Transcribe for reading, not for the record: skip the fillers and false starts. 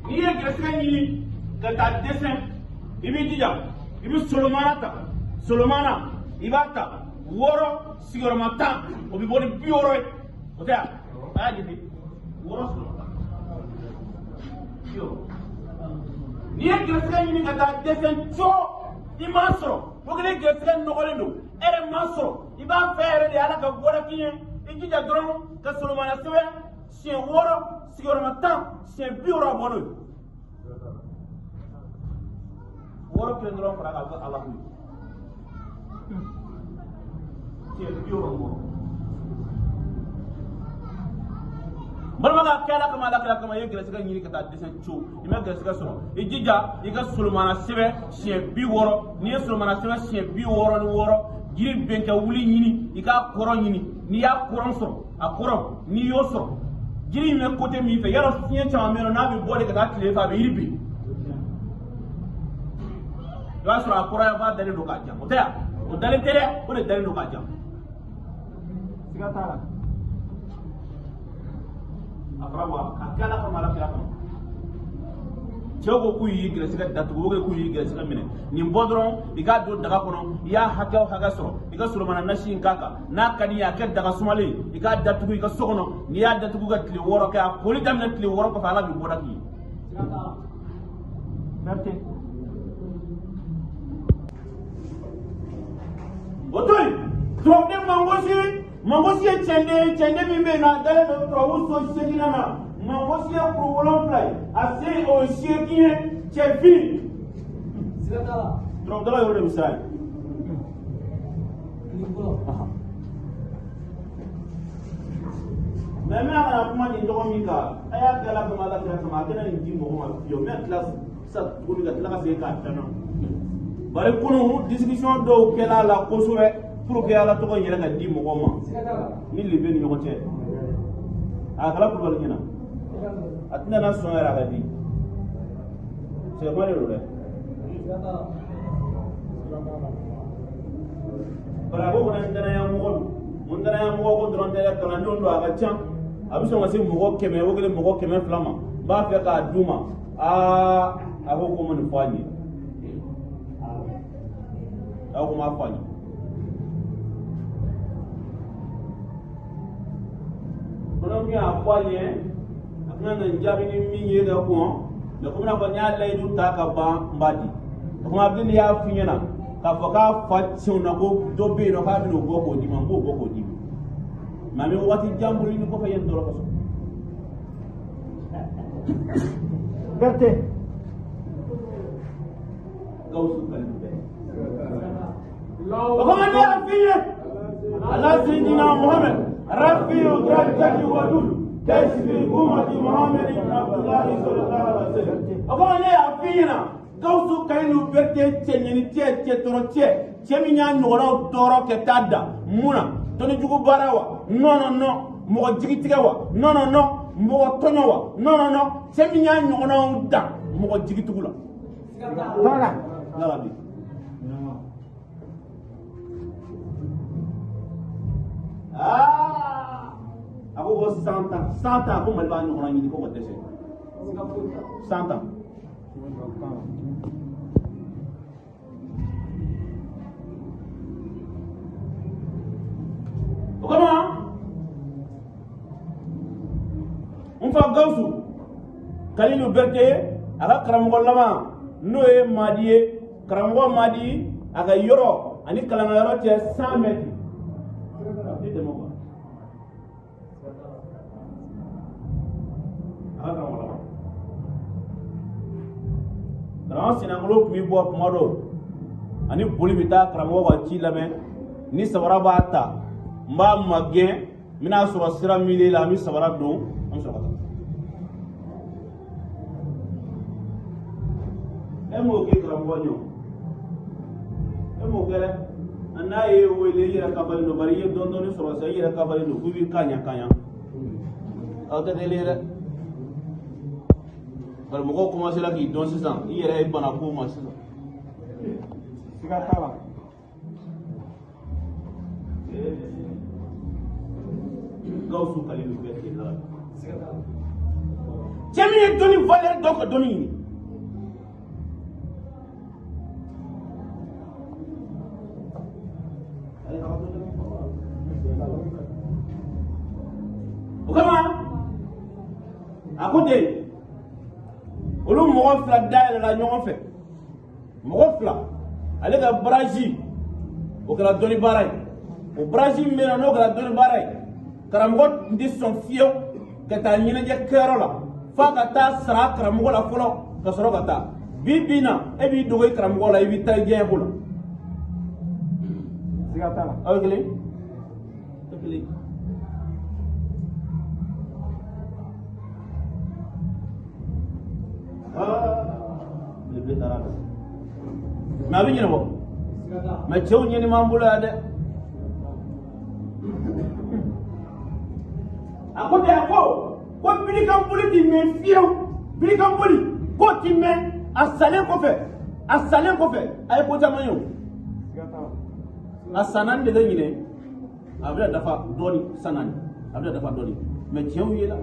N'i ye gɛrɛsɛgɛ ɲini ka taa dɛsɛ, i b'i jija, i bɛ solomana ta, solomana i b'a ta 6 sigiyɔrɔma 10, o bɛ bɔ ni 60 ye, o tɛ yan? A y'a jate 6 sigiyɔrɔma 10, 60. N'i ye gɛrɛsɛgɛ ɲini ka taa dɛsɛ co, i m'a sɔrɔ, ko kelen gɛrɛsɛgɛ nɔgɔlen don, e yɛrɛ m'a sɔrɔ, i b'a fɛ yɛrɛ de Ala ka bɔda k'i ye, i jija dɔrɔn ka solomana sɛbɛn siɲɛ 6 sigiyɔrɔma 10, siɲɛ 60 a bɔ n'o ye. 6 kelen dɔrɔn fara k'a kɛ Ala ye. Siɲɛ 66. Balima ka kɛ Ala kama, Ala kira kama, i ye gɛrɛsɛgɛ ɲini ka taa dɛsɛ co, i ma gɛrɛsɛgɛ sɔrɔ, i jija i ka solomana sɛbɛn siɲɛ 60. N'i ye solomana sɛbɛn siɲɛ 66, jiri bɛnkɛ wuli ɲini, i k'a kɔrɔ ɲini, n'i y'a kɔrɔ sɔrɔ, a kɔrɔ n'i y'o sɔrɔ, jiri in bɛ kote min fɛ, yarɔ fiɲɛ caman bɛ yen nɔ, n'a bɛ bɔ de ka taa tile fɛ, a bɛ yiri bin. I b'a sɔrɔ a kɔrɔ yan b'a dalen don k'a jan, o tɛ yan? O dalen tɛ dɛ, o de dalen don k'a jan. Siga t'a la. A fara bɔ a kɛ Ala kama, Ala kira kama. Cɛw ko k'u y'i gɛrɛsɛgɛ datugu, u ko k'u y'i gɛrɛsɛgɛ minɛ, nin bɔ dɔrɔn i k'a don daga kɔnɔ, i y'a hakɛ o hakɛ sɔrɔ, i ka solomana nasi in k'a kan, n'a ka di i ye a kɛ daga sumalen ye, i k'a datugu i ka so kɔnɔ. N'i y'a datugu ka tile 6 kɛ, a koli daminɛ tile 6 kɔfɛ, Ala b'i bɔda k'i ye. Berete. O to yen, tubabuden mangosi, mangosi ye cɛnden ye, cɛnden min bɛ yen nɔ, a dalen don tubabu so 8nan na. Mangosi ye kuru 7 ye, a sen o ye 8 ye, cɛfin. Turabudala yɔrɔ de bɛ siran yen. Mɛ n bɛna ka na kuma nin dɔgɔ min kan, a y'a kɛ Ala kama, Ala kira kama, a kana nin di mɔgɔ ma fiyewu. N bɛna tila sisan tuguni ka tila ka segin k'a danna. Bari kunun discussion dɔw kɛla a la kosɛbɛ pour que Ala tɔgɔ in yɛrɛ ka di mɔgɔw ma ni lebe ni ɲɔgɔn cɛ. A kɛra Kulubali ɲɛna, a tɛna na sɔn yɛrɛ a ka di. Sɛgɛma de don dɛ. Bari a ko fana n danaya mɔgɔ don, n danaya mɔgɔ ko dɔrɔn tɛ dɛ, kalandenw don, a ka ca. A bɛ sɔn ka se mɔgɔ 100, o kelen mɔgɔ 200 ma, n b'a fɛ k'a d'u ma. Aa, a ko ko ma nin fɔ a ɲɛ. A ko m'a fɔ a ɲɛ. Fana tun y'a fɔ a ɲɛ, a tɛna na n jaabi ni min ye ka kɔn, mɛ komi n'a fɔ n y'a layidu ta ka ban, n b'a di. O kuma Abuduli y'a f'i ɲɛna k'a fɔ k'a fa tiɲɛw na ko dɔ bɛ yen nɔ k'a bɛn'o bɔ k'o d'i ma, n b'o bɔ k'o d'i ma. Mɛ an bɛ waati jan bolo ɲini kɔfɛ yanni dɔrɔn ka sɔrɔ. Berete. Gawusu Kalilu bɛɛ. O kama ne y'a f'i ye, ala seyidina Muhammed rafiu darajati wadud kashfi ummati Muhammed ibn Abdullahi sallallahu alaihi wasallam. O kama ne y'a f'i ɲɛna, Gawusu Kalilu Berete cɛ ɲini cɛ, cɛ tɔɔrɔ cɛ, cɛ min y'a ɲɔgɔnnaw tɔɔrɔ kɛ taa da mun na, dɔnni jugu baara wa? Non non non. Mɔgɔ jigi tigɛ wa? Non non non. Mɔgɔ tɔɲɔ wa? Non non non. Cɛ min y'a ɲɔgɔnnaw da mɔgɔ jigitugu la. T'a la. Yarabi. Aa, a ko ko san tan, san tan, a ko Mali b'a ɲɔgɔnna ɲini ko ka dɛsɛ. San tan. O kama n fa Gawusu Kalilu Berete a ka karamɔgɔ laban n'o ye Madi ye, karamɔgɔ Madi a ka yɔrɔ ani kalankɛyɔrɔ cɛ 100 mètres. A tɛ tɛmɛ o kan. A ka karamɔgɔ laban. Karamɔgɔ Sinangolo tun bɛ bɔ kuma dɔw ani boli bɛ taa karamɔgɔ ka ci lamɛn, ni sabara b'a ta n b'a magɛn, n bɛna sɔrɔ sira milieu la, an bɛ sabara don, an bɛ sɔrɔ ka taa. E m'o kɛ karamɔgɔ ɲɛ o, e m'o kɛ dɛ. N'a ye wele i yɛrɛ kafalen don, bari i ye dɔɔnin dɔɔnin sɔrɔ sisan, i yɛrɛ kafalen don k'i b'i kaɲa kaɲa. Aw tɛ kelen ye dɛ. Bari mɔgɔw commencé la k'i dɔn sisan, i yɛrɛ ye bana ko ma sisan. Siga t'a la. Gawusu Kalilu Berete la. Cɛ min ye dɔnni valeur dɔn ka dɔnni ɲini. O kama a ko ten, olu mɔgɔ fila dayɛlɛla ɲɔgɔn fɛ, mɔgɔ fila. Ale ka baraji o kɛra dɔnni baara ye. O baraji min bɛ yen nɔ, n'o kɛra dɔnni baara ye, karamɔgɔ tun tɛ sɔn fiyewu ka taa ɲɛnajɛ kɛyɔrɔ la f'a ka taa sara karamɔgɔ la fɔlɔ ka sɔrɔ ka taa. Bi bi in na, e b'i dogo i karamɔgɔ la, i b'i taa i diɲɛ ko la. Siga t'a la. Aw ye kelen ye kelen. Belebele taara la, mais a bɛ ɲɛnabɔ, mais cɛw ɲɛni m'an bolo yan dɛ. A ko ten, a ko birikan boli ti mɛn fiyewu, birikan boli k'o ti mɛn a salen kɔfɛ. A salen kɔfɛ, a ye ko caman ye o. Siga t'a la. A san naani de tɛ ɲinɛ, a bɛna dafa dɔɔni, san naani a bɛna dafa dɔɔni, mais cɛw yela.